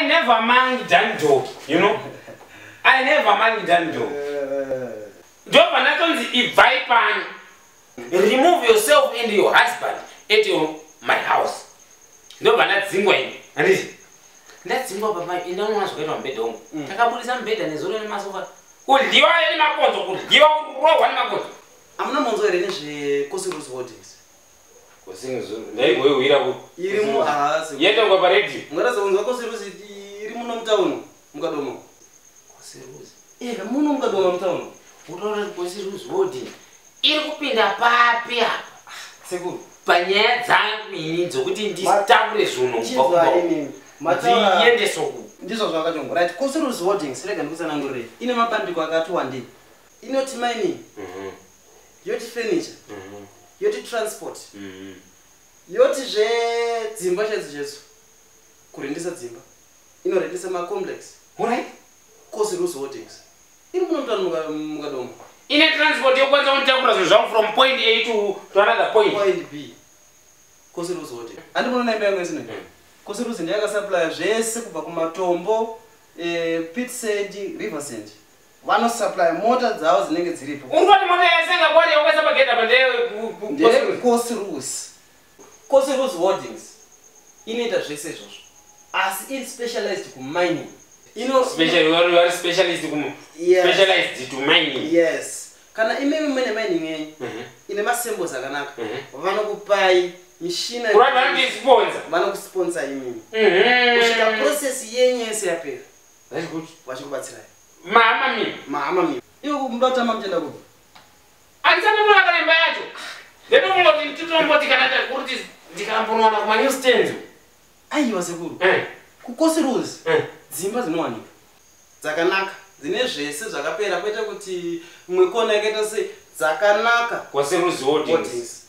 I never mind done dog, you know. I never mind done dog. Ndobva ndatonzi ibvai pano. Remove yourself and your husband at my house. Ndobva ndadzingwa ini. Handiti? Ndadzingwa baba, indaona zvakaitwa mubhedha wangu. Takabudisa mubhedha nezuro nemasofa. Kudyiwa nemakonzo, kudyiwa, kurohwa nemakonzo. Hamuna monzo here nezveCosirus Holdings? Ndaigoiwira ku. Iri mu haasi. Yetongwa paredhiyo. Mungatadza kunzwa Cosirus iri muno mutauni muKadoma? Kosiruzi. Ega muno muKadoma mutauni. Utaura kuti Kosiruzi Holding iri kupinda papi apa? Sekuru. Panyaya dzangu ini dzokuti nditakure zvinhu kubva Chinzwa kumba. imimi. Mataura Ndiende soku. Ndizvo zvakachongwa. Right, Cosirus Holdings, rega ndikutsanangurire. Ine mapandiko akati wandei. Inoti mining, yoti furniture, yoti transport, yoti zvedzimba chaidzo chaidzo. Kurendesa dzimba. Inorendesa macomplex. Alright. Cosirus Holdings. Iri muno mutauni muKadoma. Ine transport yokwanisa kunditakura zvinhu zvangu from point A to another point. Point B. Cosirus Holdings. Handi munoona imba yangu yesino? Cosirus ndiyo yakasupplya zvese kubva kumatombo, pit sand, river sand. Vanosupply mota dzavo dzinenge dziripo. Uri kuti mota yasenga kwari yaukaisa pagedha pa ndeye? NdeCosirus. Cosirus Holdings inoita zvese izvozvo. Asi iri specialized kumining. Ino Special, you are specialist kum Yes. specialized to mining. Yes. Kana imimi mune mining yenyu ine masamples akanaka, vanokupai mishina. Kurati vanondisponsor. Vanokusponsor imimi. Kusvika process yenyu yese yapera. That's good. Vachikubatsirai. Mama mi. Mahama mimi. Iwe muda kutamba muchienda kupi? Andisati kana imba yacho. Ndinomboti titomboti kana kuti ndikambonowana kuma new stands. Aiwa sekuru. KuCosirus dzimba dzinowanika dzakanaka, dzine zvese zvakapera, kwete kuti imwe kona yakaita sei, dzakanaka. Kosiruzi Holdings. Holdings.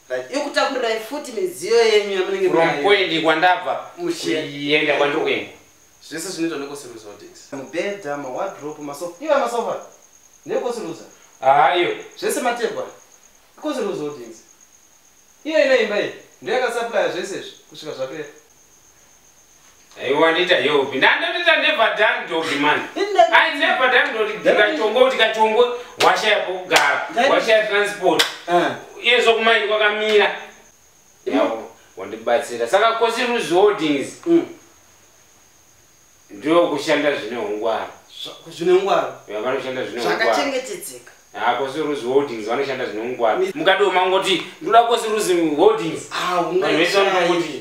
Right, yokutaurirai futi midziyo yenyu yamunenge From munayo. point kwandabva kuenda kwandiri kuenda. Zvese zvinoitwa neCosirus Holdings, mubhedha, mawardrobe, masofa, iva masofa neCosirus. Hayo. Zvese matebwa iCosirus Holdings. Iyo ino imba iyi ndiyo yakasupplya zvese izvi kusvika zvapera. Aiwa, ndita help. Ndandondita never done dog man. I never done dog. Ndikachongo tikachongo washaya pokugara. Washaya transport. Iyezvo kumaini kwakamira. Yawo, wandibatsira. Saka Kosiruzi Holdings ndio kushanda zvine ungwaru. Zvine ungwaru. Ya, vanoshanda zvine ungwaru. Zvakachengetedzeka. Ha, Kosiruzi Holdings vanoshanda zvine ungwaru. Mukadoma ngoti ndoda Kosiruzi Holdings. Ah, Vanhu vese vanotongoti